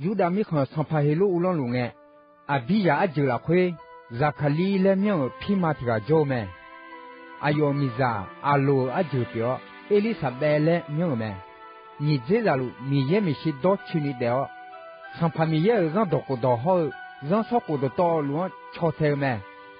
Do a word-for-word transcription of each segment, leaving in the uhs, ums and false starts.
Yurdav mirkhanq sanqpaq Heqlor uvlanr luf ngae, Aqbiryaq arjeuq lafkhoer Zaqkaqlir laer myanr-euq pirma tiq ghaq jawr-eu mae. Aqyawf-euq miqzaq Aqloq-euq arjeuq pyeuf-awr, Erlirsaqbaev laer myanr-euq mae. Nyiq dzer zaqluf Miqyaer maeqshi dawr coeni daef-awr, Sanqpaq Miqyaer-euq zanrdawq khofdawq hawr-eu zanrsanrkhof dawqtawvluf-anr caw tae-eu mae.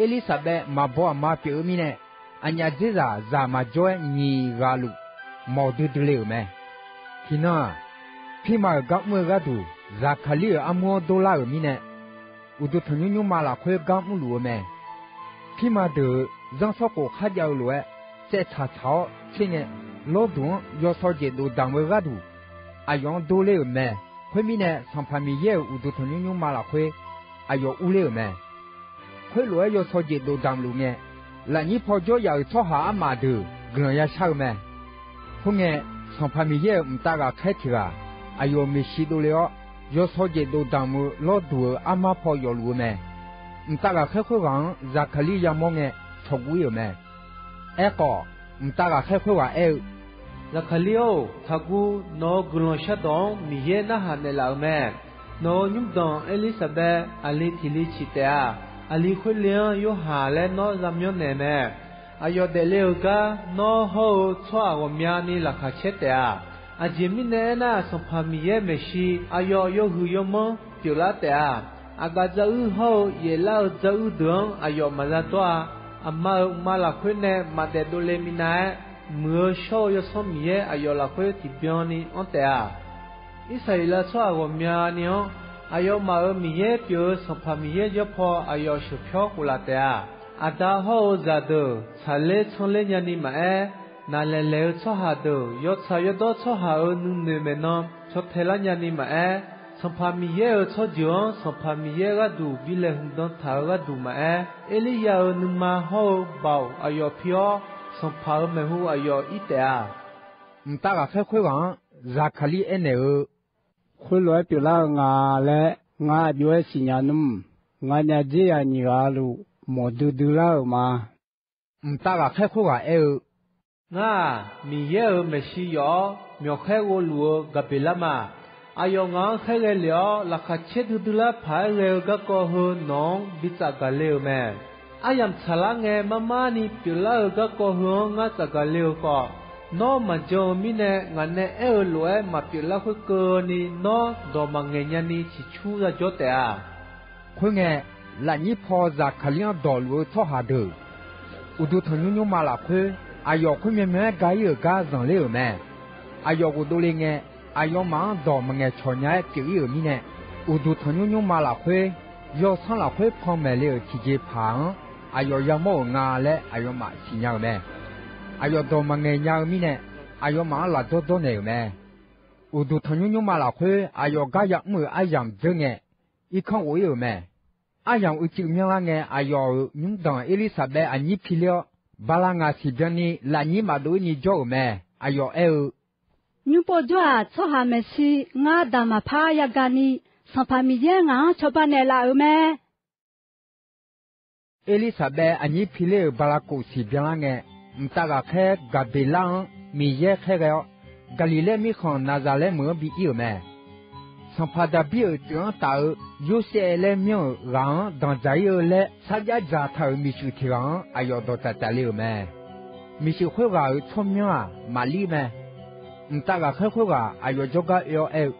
Erlirsaqbaev maqbaw aqma pyeuf-eu mirnae, aqnyaf dzer zaq zaq maqjawr-aer nyiq ghaq luf mawq duidui le-euq mae. Tiqnan-aq, pirma-euq gar mr-eu gharduq Zaqkaqlir-euq armur-anr dor lar-euq mirnae, uqduq tanqnymr nymrma lafkhoer gar mrluf-eu mae. Pirma deuq-euq zanrsanrkhof kharjav-eu lof-aer, tsaev tsaq tsaq-awr tser ngae, lawrduq-anr yawsaw jeq dofdamq-eu gharduq, aqyawf-anr dor ler-euq mae. Khoermirnae, Sanqpaq Miqyaer-euq uqduq tanqnymr nymrma lafkhoer aqyawf urler-euq mae. Khoerlof-aer yawsaw jeq dofdamq luf ngae, lafnyir paw jawryaf-euq tsawrhaq armaf deuq guiqlanq ya shar-eu mae. Khoerngae, Sanqpaq Miqyaer-euq mqtav ghaqkhaer tiq ghaq aqyawf maeqshi dovle-awr, yawsaw jeq dofdamq-eu lawrduq-euq armar paw yawfluf-eu mae. Mqtav ghaqkhaer khoerghaq-anr Zaqkaqlir yamawr ngae, cawguv ir-euq mae. Aerkhawf, mqtav ghaqkhaer khoerghaq aer-eu, Zaqkaqlir-or, taqguv. Nawq-euq guiqlanq shardawq-anr Miqyaer narhaq naeqlaf-euq mae. Nawq-euq nymrdanq Erlirsaqbaev aqli tiq li ciq taef-a. Aqli khoerle-anr Yorhaq laer nawr yamyanr naeq mae. Aqyawf daefle-euq gar nawr hawr-eu tsawrhaq ghawqmyani laqkhaq caer taef-a. Aqjeq mirnae aernar, Sanqpaq Miqyaer maeqshi aqyawf yawhuiq yawmanr pyeuflar taef-a. Aqgaf dzaruir hawr-eu yaeflar-eu dzaruir deuq-anr aqyawf maqza dawr-a. Aqma-euq mqmav lafkhoer nae maqdaef dovle minav-aer, muiq-eu shawr-eu Yawsanr Miqyaer aqyawf lafkhoer tiqbyan ni anr taef-a. Irsaqleqlav tsawrhaq ghawqmyani-anr, aqyawfmaf-euq Miqyaer pyeuf-eu Sanqpaq Miqyaer jawr paw aqyawf sheuqpyawr khoftaf taef-a. Aqda hawr-eu zaqdeuq tsaqler tsanr ler nyani maqaer, naqlaeq laeq-eu tsawrhaq deuq yawtsaq yawdawr tsawrhaq-euq nuinoeq maeqnan caw tae lar nyani maqaer, Sanqpaq Miqyaer-euq tsawrjeuq-anr Sanqpaq Miqyaer gharduq bi laeqhmq dan taq-euq gharduq maqaer, Erliryav-euq nuima hawr-eu Baoq aqyawf pi-awr, Sanqpaq-euq maeqhu aqyawf ir taef-a. Mqtav ghaqkhaer khoerghaq-anr Zaqkaqlir aernaeq-eu, Khoerlof-aer pyeuflar-eu nga laer ngar aq jov-aer siqnya nmr. Nganyaf dzer yaf nyiq ghaq luf mawq duidui lar-euq ma. Mqtav ghaqkhaer khoerghaq aer-eu, Ngar-aq, Miqyaer-euq maeqshi yawf-awr myawqkhaer ghovluf-eu Gaqbeqlar ma. Aqyawf ngaq-anr khaerghae lef-awr laqkhaq caer duidui lar paq-aer ghae-eu garkawv heu nawq-anr bi tsafgaq le-euq mae. Aryamq tsaqlar ngae mar mar ni pyeuflar-eu garkawv heu-anr ngar tsafgaq le-euq khawf, nawr maqjan-eu mirnae ngaq nae aer-eu lof-aer maqpyeuf lar khoerkeuvni nawr dawq maqngaeq nyani ciqcur yajawr taef-a. Khoerngae, lafnyir paw Zaqkaqlir-anr dawqluf-eu tsawrhaq deuq, uqduq tanqnymr nymrma lafkhoer aqyawf khoermyan myan-aer ga ir-euq gar zanqler-euq mae. Aqyawf ghofdov le ngae, aqyawfmaf-anr dawq maqngaeq cawq nya-aer pyeuf-ir-euq mirnae, uqduq tanqnymr nymrma lafkhoer yawsanr lafkhoer panmaeq le-euq tiqjeqpaq-anr aqyawf yamawr-euq nga laer aqyawfmaf siqnya-euq mae. Aqyawf dawq maqngaeq nya-eu mirnae, aqyawfmaf-anr lafdawr dawrnaeq-euq mae. Uqduq tanqnymr nymrma lafkhoer aqyawf gar yamr-euq aryamq dzeur ngae, irkanr ghof-ir-euq mae. Aryamq uicuiv myanrlar ngae, aqyawf-euq nymrdanq Erlirsaqbaev aqnyir piler-awr, bala ngaq siqbyan ni lafnyir maqdov-ir ni jawr-euq mae. Aqyawf aer-eu, Nymrpov jawr-aq, tsawrhaq maeqshi ngar daq maqpar yagaq ni, Sanqpaq Miqyaer ngaq-anr cawba naeqlaf-euq mae. Erlirsaqbaev aqnyir piler-euq bala khof siqbyan lar ngae, mqtav ghaqkhaer Gaqbeqlar-anr Miqyaer khaerghae-awr, Gaqliqlaer mirkhanq Naqzaqlaer meuq-anr bi ir-euq mae. Sanqpaq Daqbir-euq tsuif-anr taf-eu Yorsaev laer myanr-euq ghaq-anr danqdzaq-ir-eu laer sarjax dzaqtaq-euq miqshuif tiq ghaq-anr aqyawf dawqtsaf tsafle-euq mae. Miqshuif khoerghaq-euq tsawrmyanr-aq, Maqlir mae. Mqtav ghaqkhaer khoerghaq aqyawf jawrgar oe-awr aer-eu,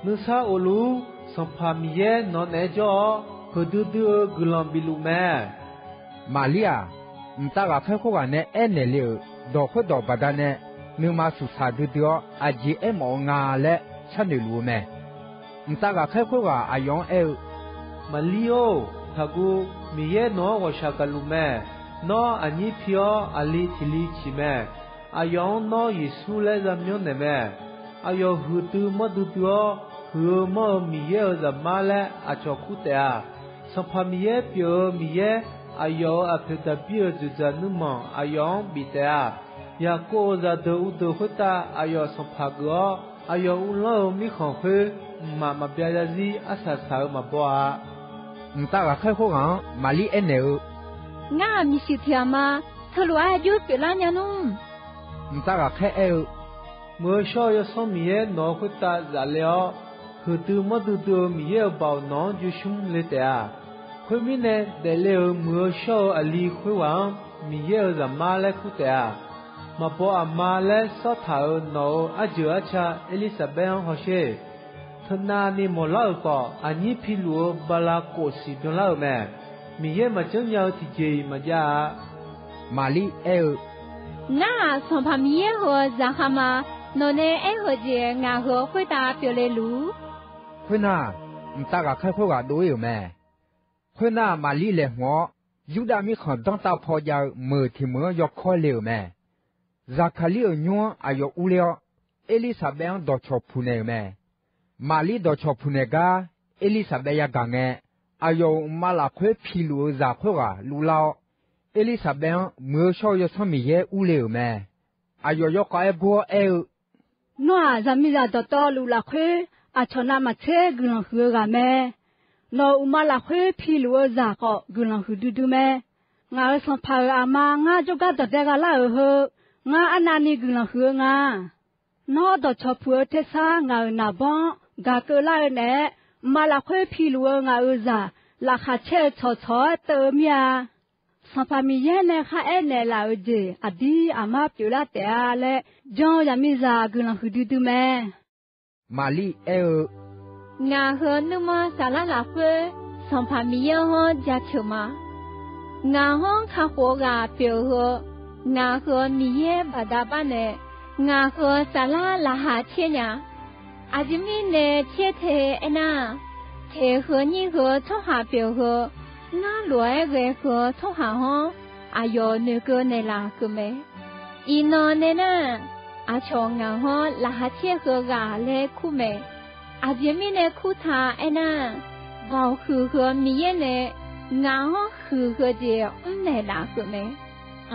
Nuisar of luf-ur. Sanqpaq Miqyaer nawq naeq-aer jawr-awr, huiqdui dui-eu guiqlanq bif luf mae. Maqlir-aq, mqtav ghaqkhaer khoerghaq nae aernaeq le-euq dawq khoerdawq baqdanae, nuima suqsaq duidui-awr aqjeq aermawf-eu nga laer sharnoeq luf-eu mae. Mqtav ghaqkhaer khoerghaq aqyawf-anr aer-eu, Maqlir-or, taqguv. Miqyaer nawq-anr ghawqshaq gaqluf mae. Nawr aqnyir pi-awr aqli tiq li ciq mae. Aqyawf-anr nawr Yeqsur laer yamyanr naeq mae. Aqyawf huiqdui manrdui dui-awr, huiq-eu manr-eu Miqyaer-euq Zaqmar laer aqcawq kur taef-a. Sanqpaq Miqyaer pyeuf-eu Miqyaer, aqyawf-euq aqpoeq Daqbir-euq dzoeqdzaq nuirmanq aqyawf-anr bif taef-a. Yaqkov-euq zaqdeuq uvdeuq khoertav aqyawf sanqpaq geuf-awr, aqyawf uvlanr-eu mirkhanq khoer mqmaq maqbyav zarzir arsaq saq-eu maqbaw-a. Mqtav ghaqkhaer khoerghaq-anr Maqlir aernaeq-eu, Ngar-aq, miqshuif tiq ghaq ma. Teulof-aer aqjox pyeuflar nya nmr. Mqtav ghaqkhaer aer-eu, Muiq-eu shawr-eu Yawsanr Miqyaer nawq-euq khoertav zaf le-awr, Huiqdui manrdui dui-eu Miqyaer-euq baoq nawq-anr josmr le taef-a. Khoermirnae, daefle-euq muiq-eu shawr-eu aqli khoerghaq-anr Miqyaer-euq Zaqmar laer kur taef-a. Maqbaw aqma laer sawrtaq-euq nawq-euq arjeuq arca Erlirsaqbaer-anr hawsher. Teunavni mawqlar-euq khawf, aqnyir piluf-eu bala kof siq byanlar-euq mae. Miqyaer maqjanr nya-eu tiqjeq-iq maqjav-a. Maqlir aer-eu, Ngar-aq, Sanqpaq Miqyaer-euq zaqkhav ma. Nawqnae aer-eu jeq ngaq heu khoertav pyeufle luf-ur. Khoernar, mqtav ghaqkhaer khoerghaq dov-ir-euq mae. Khoernar, Maqlir laeqhmq-awr, Yurdav mirkhanq danrtav paw jav-eu meuq tiq meuq-anr yawkawr le-euq mae. Zaqkaqlir-euq nymr-anr aqyawf urler-awr, Erlirsaqbaev-anr dawqcawq puq naeq-euq mae. Maqlir dawqcawq puq naeq gar Erlirsaqbaev yagaq ngae, aqyawf-euq mqmav lafkhoer piluf-eu zaq khoerghaq luvlar-awr, Erlirsaqbaev-anr Muiq-eu shawr-eu Yawsanr Miqyaer urle-euq mae. Aqyawf yawkhav-aer gur-awr aer-eu, Nawr-aq, zaqmiqzaq dawqtawvluf lafkhoer aqcawq navmaqtser guiqlanq huiq-eu ghaq mae. Nawq-euq uqma lafkhoer piluf-eu zaq khawf guiqlanq huiqdui dui mae. Ngaq-euq sanqpaq-euq aqma ngar jawrgar dawqdae gha lar-euq heu, ngar arnavni guiqlanq huiq-eu nga. Nawr dawqcawq puq-eu tersar ngaq-euq naqbawr-anr gaq keuvlar-eu naeq-aer, mqmav lafkhoer piluf-eu ngaq-euq zaq laqkhaq caer-eu tsawqtsawq-aer teuv-eu mir-a. Sanqpaq Miqyaer nae kharaer naeqlaf-euq jeq aqdir aqmar pyeuflar taef-a laer, jan-eu zaqmiqzaq guiqlanq huiqdui dui mae. Maqlir aer-eu, Ngaq heu nuima saflar lafkhoer Sanqpaq Miqyaer-anr jaceuq ma. Ngaq-anr kakhof-eu ghaq pyeuf-eu heu, ngaq heu Miqyaer baqda bar nae, ngaq heu saflar laqkhaq caer nya. Aqjeq mirnae caer te aernar, teq heu nyir heu tsawrhaq pyeuf heu, ngar lof-aer ghae heu tsawrhaq-anr aqyawf noeqkeuv naeqlaf keuv mae. Iqnan nae nar, aqcawq ngaq-anr laqkhaq caer heu ghaq laer kur mae. Aqjeq mirnae kurtaq aernar, baoq huiq heu Miqyaer nae ngaq-anr huiq heu jeq mrnaeq laf keuv mae.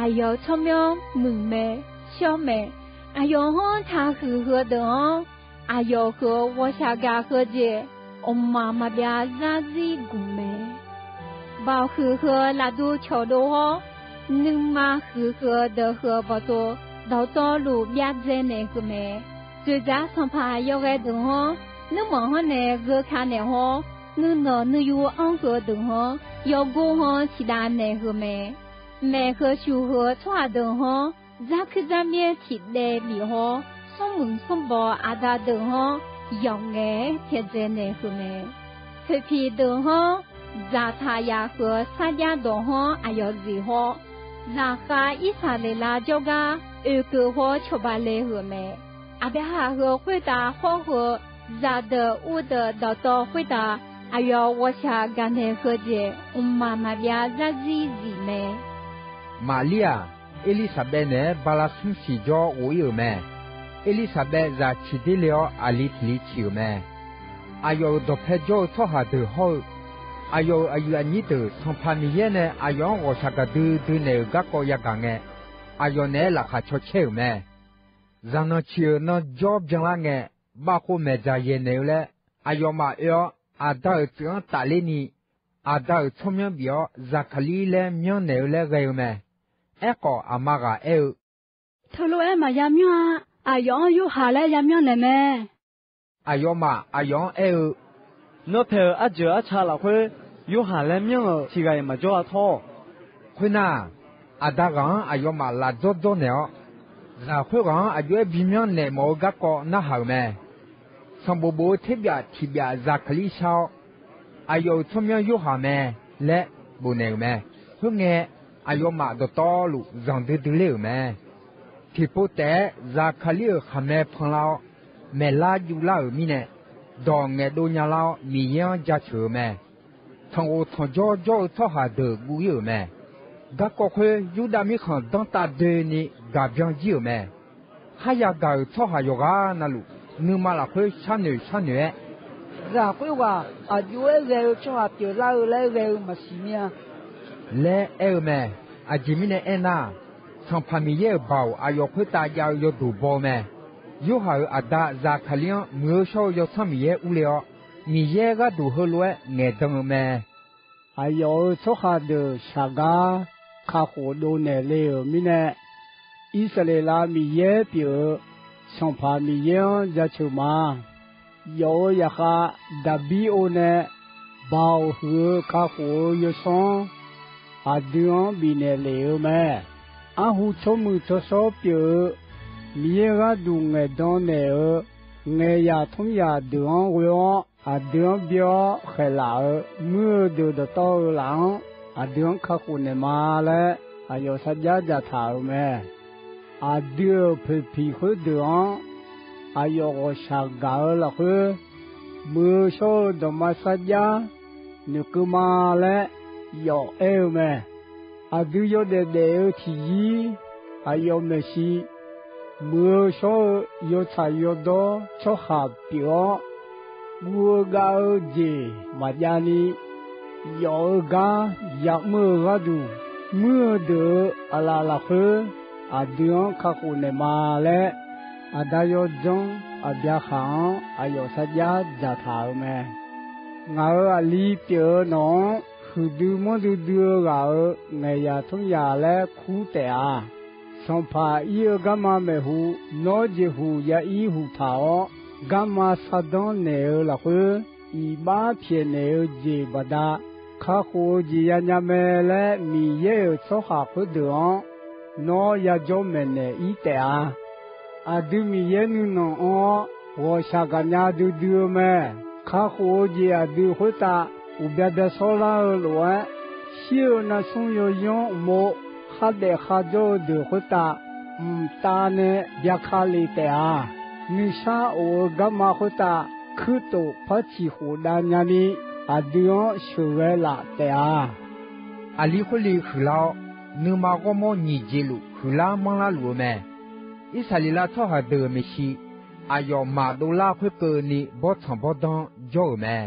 Aqyawf-euq tsawrmyanr muiq mae, shawr mae. Aqyawf-anr taqhuiq heudeuq-anr, aqyawf heu ghawqshaq gaq heu jeq mqmaq maqbyav zarzir guq mae. Baoq huiq heu lafduv cawqdov-awr, nuima huiq heu deuq heu bawqtov dawqtawvluf byav dzae naeq heu mae. Dzoeqdzaq sanqpaq yawghae deuq-anr, nuirmanq-anr nae gheu ka naeq-awr, nuinanq nuiyu anr heu deuq-anr, yawgor-anr ciqdav naeq heu mae. Maeq heu shuq heu tsawrhaq deuq-anr, dzarkuir dzarmyaer tiqdaev bif-awr, smrmuiq smrbaw aqda deuq-anr yawf ngaef-aer pyaeqdzae naeq heu mae. Toeqpiq deuq-anr, dzaqtaq yaf heu sarjax dawq-anr aqyawf zif-awr, zaqkhav Irsaqleqlav jawrgar oekeuv-awr cawba le-euq mae. Aqbyaqhaq heu khoertav hawr heu, zaqdeuq urdeuq dawqtawv khoertav aqyawf ghawqshaq gaqnaeq heu jeq mqmaq maqbyav zarzir zif mae. Maqlir-aq, Erlirsaqbaev naeq-aer bala smr siq jawr ghof-ir-euq mae. Erlirsaqbaev zaq ciq der le-awr aqli tiq li ciq-euq mae. Aqyawf-euq dawqpae jawr-eu tsawrhaq deuq hawr-eu, aqyawf-euq aqyuif aqnyir deuq Sanqpaq Miqyaer nae aqyawf-anr ghawqshaq gaqdui dui naeq-euq garkawv yagaq ngae, aqyawf naeq-aer laqkhaq caw caer-euq mae. Zaqnanq ciq-euq nan jawr byanlar ngae, bavkhov maeqdzaq yaeq naeq-eu laer aqyawfmaf oe-awr, aqda-euq tsuif-anr tafler ni, aqda-euq tsawrmyanr bif-awr Zaqkaqlir laer myanrnaeq-eu laer ghae-eu mae. Aerkhawf, aqma ghaq aer-eu, Teulof-aer maqya myanr-a. Aqyawf-anr Yorhaq laer ya myanrnaeq mae. Aqyawfmaf aqyawf-anr aer-eu, Nawr paeq-euq arjeuq arca lafkhoer Yorhaq laer myanr-euq tiq ghaq-iq maqjawr-a tawr. Khoernar, aqda ghaq-anr aqyawfmaf laf dzawr dzawr naeq-awr, zaq khoerghaq-anr aq jov-aer bimyanr naeq mawf-eu garkawv narhaq-euq mae. Sanqbof bof-eu terbyaf tiq byaf Zaqkaqlir shar-awr, Aqyawf-euq tsawrmyanr Yorhaq mae laer bofnaeq-euq mae. Khoerngae, aqyawfmaf dawqtawvluf zanqdui dui ler-euq mae. Tiqpov taef-aer Zaqkaqlir-euq khaqmae panlar-awr, maeqlar juvlar-euq mirnae, dawq ngaeqdov nyalar-awr Miqyaer-anr jaceuq-euq mae. Tanqghof tanqjawr jawr-eu tsawrhaq deuq guv-ir-euq mae. Garkawv khoer Yurdav mirkhanq danrtav doeni gaq byan jir-euq mae. Kharya gaq-euq tsawrhaq yawqghaq navluf, nuima lafkhoer sharnoeq sharnoeq-aer, Zaq khoerghaq aq jov-aer ghae-eu tsawrhaq pyeuflar-eu laer ghae-eu maqsiq mir-a laer aer-eu mae. Aqjeq mirnae aernar, Sanqpaq Miqyaer-euq baoq aqyawf khoertav jav-eu yawduq baw-eu mae. Yorhaq-euq aqda Zaqkaqlir-anr Muiq-eu shawr-eu Yawsanr Miqyaer urler-awr, Miqyaer gharduq heulof-aer ngaeqdan-eu mae. Aqyawf-euq tsawrhaq deuq shaq gar kakhof dovnaeq le-euq mirnae, Irsaqleqlav Miqyaer pyeuf-eu Sanqpaq Miqyaer-anr jaceuq ma. yawf-eu yaqkhav Daqbir-or nae Baoq huiq-eu kakhof-eu yawsanr-anr aqdui-anr bifnaeq lef-eu mae. Arhu tsawrmuiq tsawrshawr pyeuf-eu Miqyaer gharduq ngaeqdan naeq-euq ngaeqzaq tmr zaq deuq-anr ghoe-awr, aqdui-anr byaer-awr khaeqlaf-euq muir-eu deuq dawqtawv-eu laf-anr aqdui-anr kakhof naeqma laer aqyawf sarjax dzaqtaq-euq mae. Aqdui-euq poeqpiq khoerdeuq-anr aqyawf ghawqshaq gaq-eu lafkhoer, muiq-eu shawr-eu dawqma sarjax noeqkeuv ma laer yawf aer-eu mae. Aqdui yawdaef daef-eu tiqzir aqyawf maeqshi, muiq-eu shawr-eu yawtsaq yawdawr tsawrhaq pyeuf-awr, guv-eu gav-eu jeq maqjav ni, yawf-eu gar yamr-eu gharduq, muir-eu deuq-euq aqlaf lafkhoer aqdui-anr kakhof naeqma laer, Aqda Yawdzanr Aqbyaqhaq-anr aqyawf sarjax dzaqtaq-euq mae. Ngaq-euq aqli pyeuf-eu nawq-anr huiqdui manrdui dui-eu ghaq-euq ngaeqzaq tmr zaq laer kur taef-a. Sanqpaq ir-eu garma maeqhu, nawr jeqhuq ya ir huq taq-awr, garma sardanr naeq-eu lafkhoer, iqbax pyaeqnaeq-eu jeq baqda, kakhof-eu jeq yanya mae laer Miqyaer-euq tsawrhaq khoerdeuq-anr nawr yajawr maeqnaeq ir taef-a. Aqdui Miqyaer nuinanq anr-awr, ghawqshaq gaqnya duidui-eu mae. Kakhof-eu jeq aqdui khoertav uqbya bya shawrlar-eu lof-aer, shir-eu narsmr yawyanr uqmov khardaef kharjawr-eu deuq khoertav mqtav nae byaka lef taef-a. Nuisar of-eu garma khoertav kuirtof par ciq khof dav nyani, aqdui-anr sheuqghae laf taef-a. Aqli khoerli huiqlar-awr, nuima ghawrmawr nyiq jeq luf huiqlar manrlar luf-eu mae. Irsaqleqlav tsawrhaq deuq-euq maeqshi, aqyawf maqdov lar khoerkeuvni bawrtsanq bawrdanr jawr-euq mae.